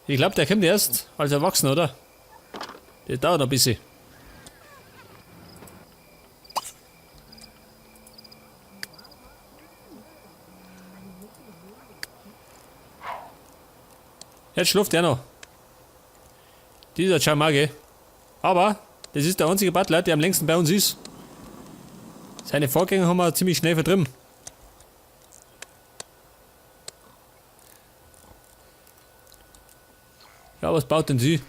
Ich glaube, der kommt erst als Erwachsener, oder? Das dauert noch ein bisschen. Jetzt schläft er noch. Dieser Chamage. Aber das ist der einzige Butler, der am längsten bei uns ist. Seine Vorgänger haben wir ziemlich schnell vertrieben. Ja, was baut denn sie?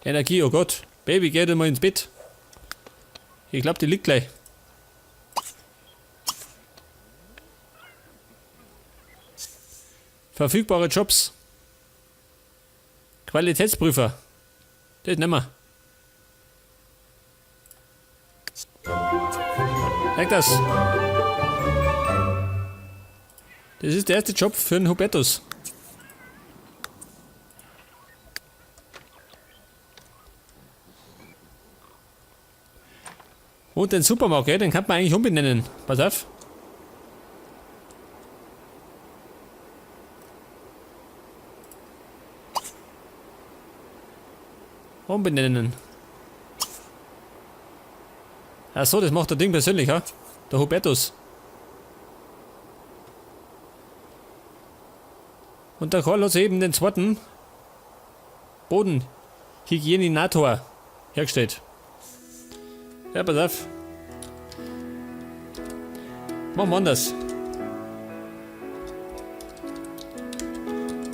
Energie, oh Gott. Baby, geh doch mal ins Bett. Ich glaube, die liegt gleich. Verfügbare Jobs. Qualitätsprüfer. Das nehmen wir. Merk das. Das ist der erste Job für den Hubertus. Und den Supermarkt, gell, den kann man eigentlich umbenennen. Pass auf. Umbenennen. Ach so, das macht der Ding persönlich, ha? Der Hubertus. Und der Karl hat sich eben den zweiten Bodenhygieninator hergestellt. Ja, pass auf. Machen wir anders.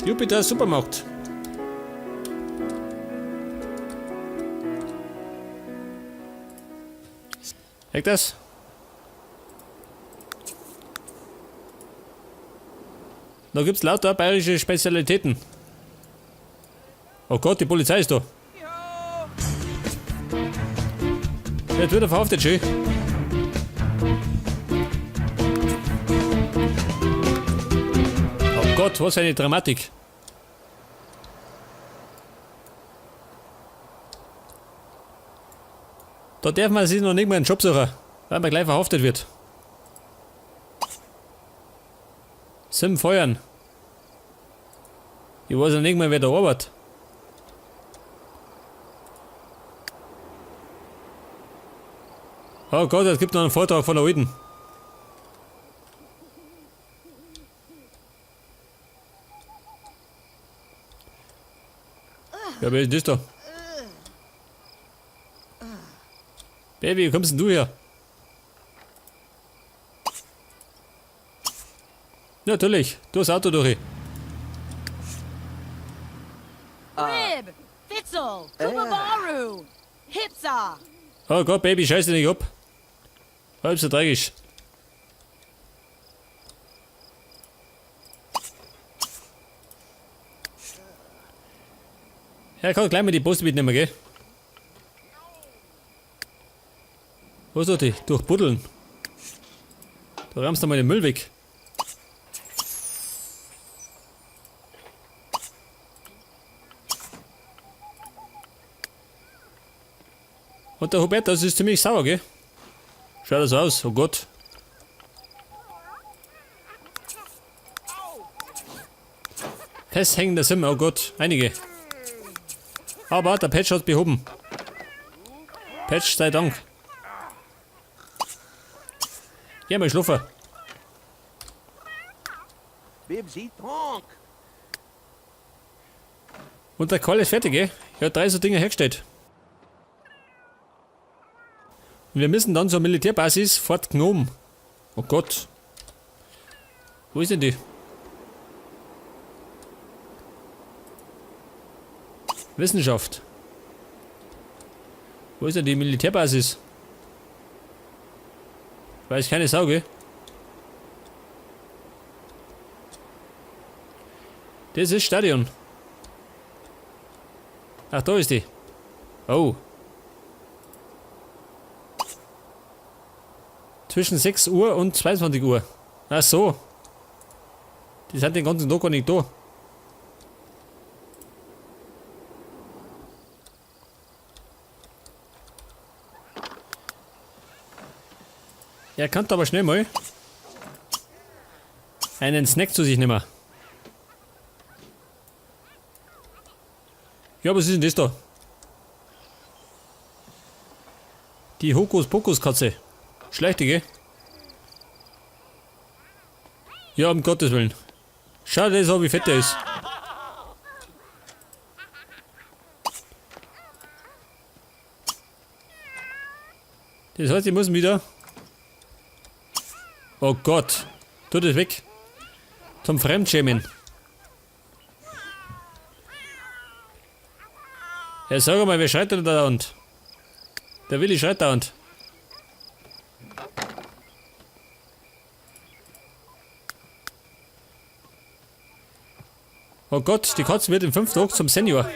Jupiter Supermarkt. Echt das? Da gibt's lauter bayerische Spezialitäten. Oh Gott, die Polizei ist da. Jetzt wird er verhaftet, schön. Oh Gott, was eine Dramatik. Da darf man sich noch nicht mal einen Job suchen, weil man gleich verhaftet wird. Sim feuern. Ich weiß ja nicht mal, wer da arbeitet. Oh Gott, es gibt noch einen Vortrag von der Alten. Ja, wer ist das da? Baby, wie kommst denn du her? Natürlich, durchs Auto durch. Rib, Fitzel, Kubabaru, Hipsa. Oh Gott, Baby, scheiß dich nicht ab. Halb so dreckig. Ja, kann gleich mal die Post mitnehmen, gell? Was tut die? Durchbuddeln. Da rammst du mal den Müll weg. Und der Hubert, das ist ziemlich sauer, gell? Schaut das aus, oh Gott. Festhängende Sim, oh Gott, einige. Aber der Patch hat behoben. Patch sei Dank. Geh mal schlafen. Bibsy Tonk. Und der Karl ist fertig, gell? Er hat 3 so Dinge hergestellt. Und wir müssen dann zur Militärbasis Fort Gnome. Oh Gott. Wo ist denn die? Wissenschaft. Wo ist denn die Militärbasis? Weiß keine Sau, gell? Das ist Stadion. Ach, da ist die. Oh. Zwischen 6 Uhr und 22 Uhr. Ach so. Die sind den ganzen Tag gar nicht da. Er kann aber schnell mal einen Snack zu sich nehmen. Ja, was ist denn das da? Die Hokuspokus-Katze. Schlechte, gell? Ja, um Gottes Willen. Schau dir das an, wie fett der ist. Das heißt, ich muss wieder... Oh Gott. Tu das weg. Zum Fremdschämen. Ja, sag mal, wer schreit denn da dauernd? Der Willi schreit dauernd. Oh Gott, die Katze wird im 5. Tag zum Senior.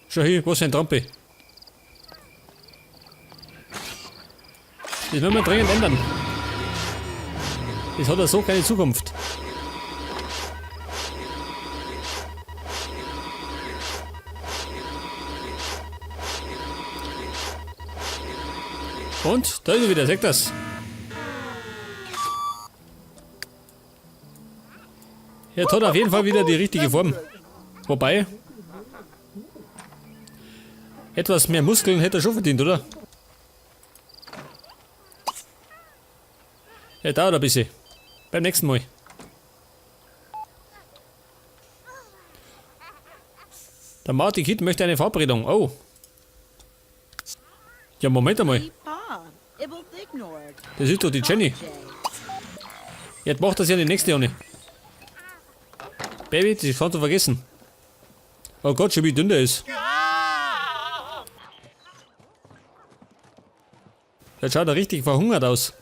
Schau hier, was für ein Trampe. Das müssen wir dringend ändern. Das hat ja so keine Zukunft. Und da ist er wieder, seht das. Jetzt hat er auf jeden Fall wieder die richtige Form. Wobei, etwas mehr Muskeln hätte er schon verdient, oder? Ja, dauert ein bisschen. Beim nächsten Mal. Der Marty Kid möchte eine Verabredung. Oh. Ja, Moment einmal. Das ist doch die Jenny. Jetzt macht das ja die nächste, Janne. Baby, das kannst du vergessen. Oh Gott, schon wie dünn der ist. Der schaut ja richtig verhungert aus.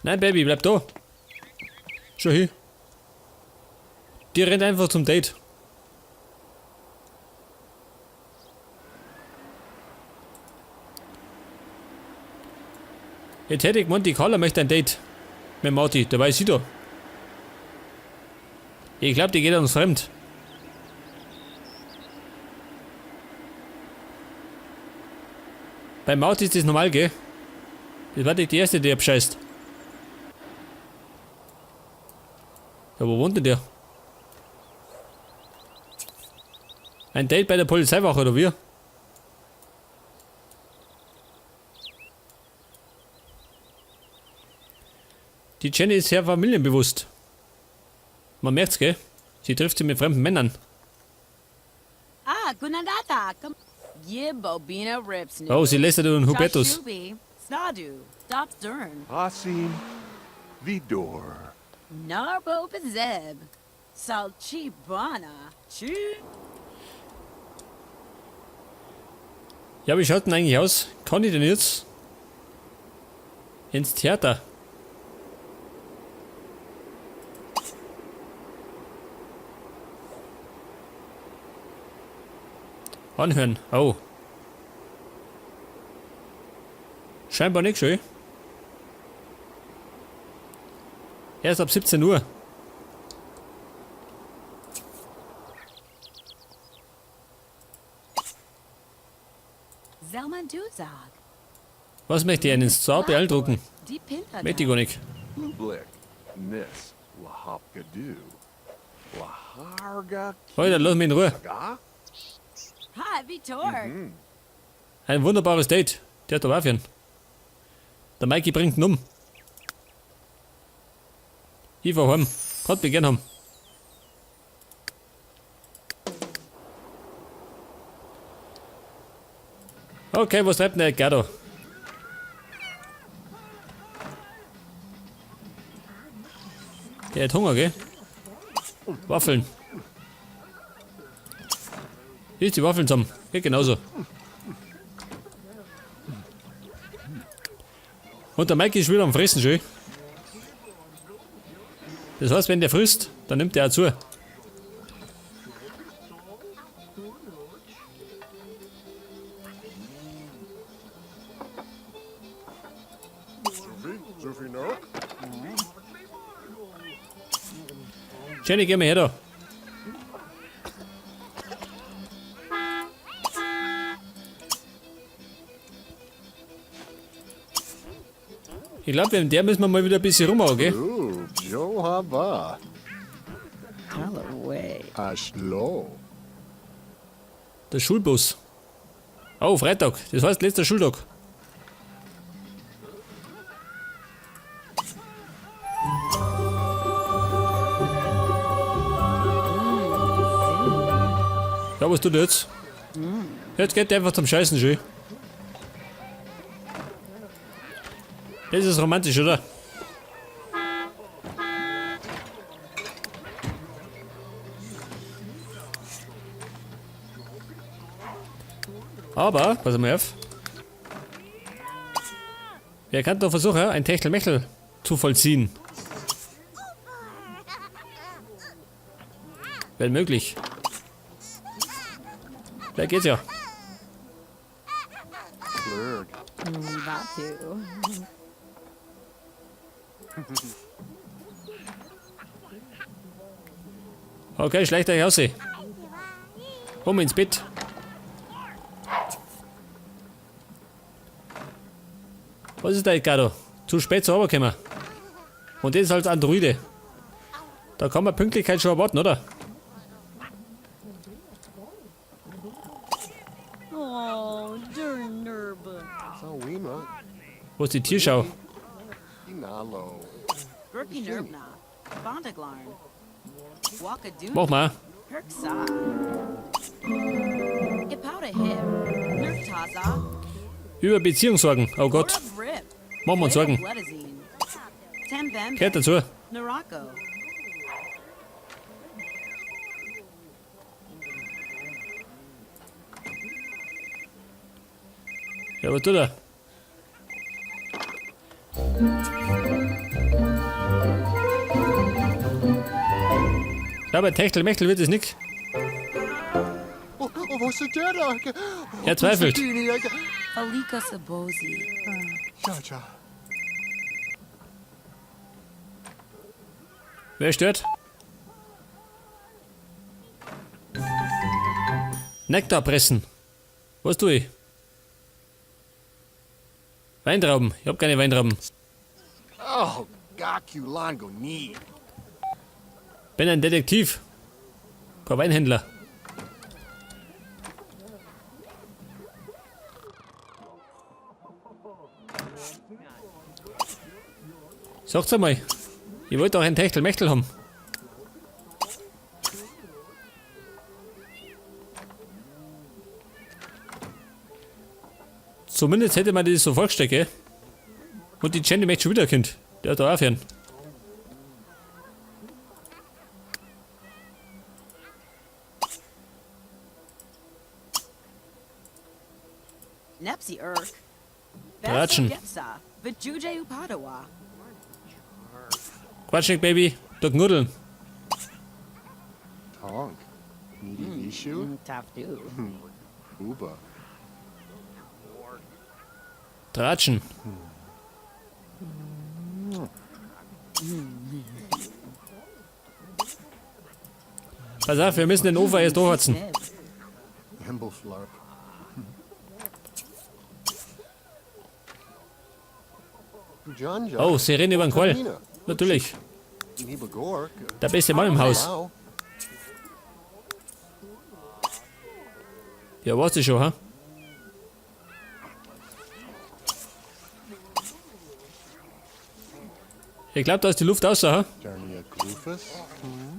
Nein, Baby, bleib da. Schau hier. Die rennt einfach zum Date. Jetzt hätte ich gemeint, die Carla möchte ein Date mit Marty, dabei ist sie da. Ich glaub, die geht uns fremd. Bei Marty ist das normal, gell? Das war nicht die erste, die abscheißt. Ja, wo wohnt denn der? Ein Date bei der Polizeiwache, oder wie? Die Jenny ist sehr familienbewusst. Man merkt's, gell? Sie trifft sich mit fremden Männern. Ah, Gunandata. Gibobina Rips. Oh, sie lässt ja den Hubertus. Shashubi, Snadu, Dopsdurn, Asim Vidor. Narbo Bezeb, Salchibana, Chu. Ja, wie schaut denn eigentlich aus? Kann ich denn jetzt ins Theater? Anhören. Oh. Scheinbar nicht schön. Erst ab 17 Uhr. Zelman Duzag. Was möchte ich einen Star beeindrucken? Die Pinta. Möchte ich gar nicht. Blueblick. Nis. Lahopkadu. Laharga. Alter, lass mich in Ruhe. Ga? Hi, Vitor. Ein wunderbares Date. Der hat doch auch für. Der Mikey bringt ihn um. Ich fahr heim. Kann mich gern haben. Okay, was treibt denn der Gerdo? Der hat Hunger, gell? Waffeln. Hier ist die Waffeln zusammen. Geht genauso. Und der Mikey ist wieder am Fressen, schön. Das heißt, wenn der frisst, dann nimmt der auch zu. Jenny, geh mal her da. Ich glaube, während der müssen wir mal wieder ein bisschen rumhauen, gell? Johaba. Holloway. Ashlo. Der Schulbus. Oh, Freitag. Das heißt letzter Schultag. Ja, was tut er jetzt? Jetzt geht der einfach zum Scheißen, schön. Das ist romantisch, oder? Aber, pass mal auf. Wer kann doch versuchen, ein Techtelmechtel zu vollziehen? Wenn möglich. Vielleicht geht's ja. Blurg. Batu. Okay, schleicht euch raus. Um ins Bett. Was ist da, Edgardo? Zu spät zur Arbeit gekommen. Und das als Androide. Da kann man Pünktlichkeit schon erwarten, oder? Oh, Dernerb. Sawima. Wo ist die Tierschau? Inalo. Gurki Nerbna. Bondaglarn. Wakadoo. Mach mal. Herksa. Ipauda Hip. Nerftaza. Über Beziehung sorgen. Oh Gott. Orab Rip. Machen wir uns Sorgen. Bledazine. Tembem. Gehört dazu. Narako. Ja, was tut er? Ja, bei Techtelmechtel wird es nix. Oh, oh, was ist der da? Er zweifelt. Alika Sabozi. Cha-cha. Wer stört? Nektar pressen. Was tue ich? Weintrauben. Ich hab keine Weintrauben. Oh, Gakulango ni. Bin ein Detektiv. Kein Weinhändler. Sagt's einmal. Ich wollte auch ein Techtelmechtel haben. Zumindest hätte man das so vorgestellt, gell? Und die Jenny möchte schon wieder ein Kind. Der hat da aufhören. Nepsi Urk. Tratschen. Gepsa. Vajuje Upadawa. Quatsch nicht, Baby. Da knuddeln. Tonk. Nidi Vishu. Tafdu. Uba. Tratschen. Pass auf, wir müssen den Ofen erst hochheizen. Himbleflarp. Janja. Oh, sie reden über den Qual. Natürlich. Nibagork. Der beste Mann im Haus. Wow. Ja, weißt du schon, ha? Ich glaube, da ist die Luft außer, ha? Jarnia Glufus.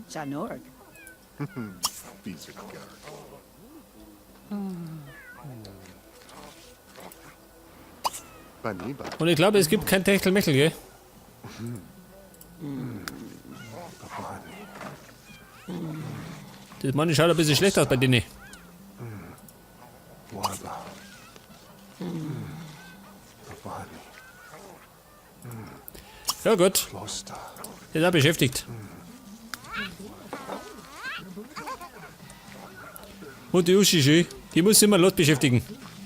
Janorg. Beezergarg. Baniba. Und ich glaube, es gibt kein Techtelmechtel, gell? Babani. Das Mann schaut ein bisschen schlecht aus bei denen. Warba. Babani. Ja gut, Klosta. der ist auch beschäftigt. Und die Uschi, schön, die muss immer Lot beschäftigen.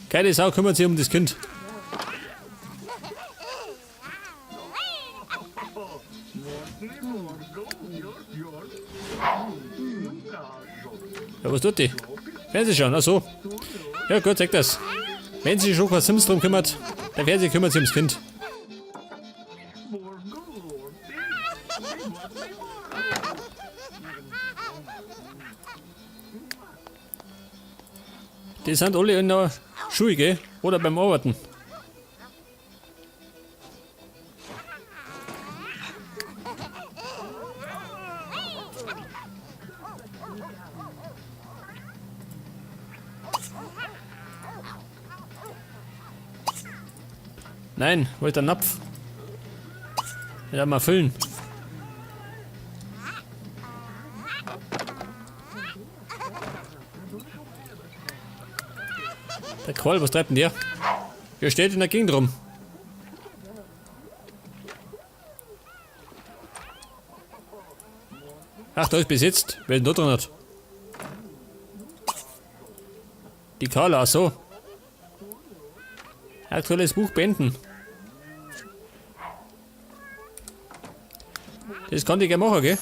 Keine Sau kümmert sich um das Kind. Ja, was tut die? Fernseh schauen, ach so. Ja gut, sag das. Wenn sich schon kein Sims drum kümmert, der Fernseher kümmert sich ums Kind. Die sind alle in der Schule, gell? Oder beim Arbeiten. Nein, wo ist der Napf? Ja, mal füllen. Der Qual, was treibt denn der? Der steht in der Gegend rum. Ach, da ist besetzt. Wer ist denn da drin hat? Die Carla, ach so. Aktuelles Buch beenden. Das kann ich gerne machen, gell?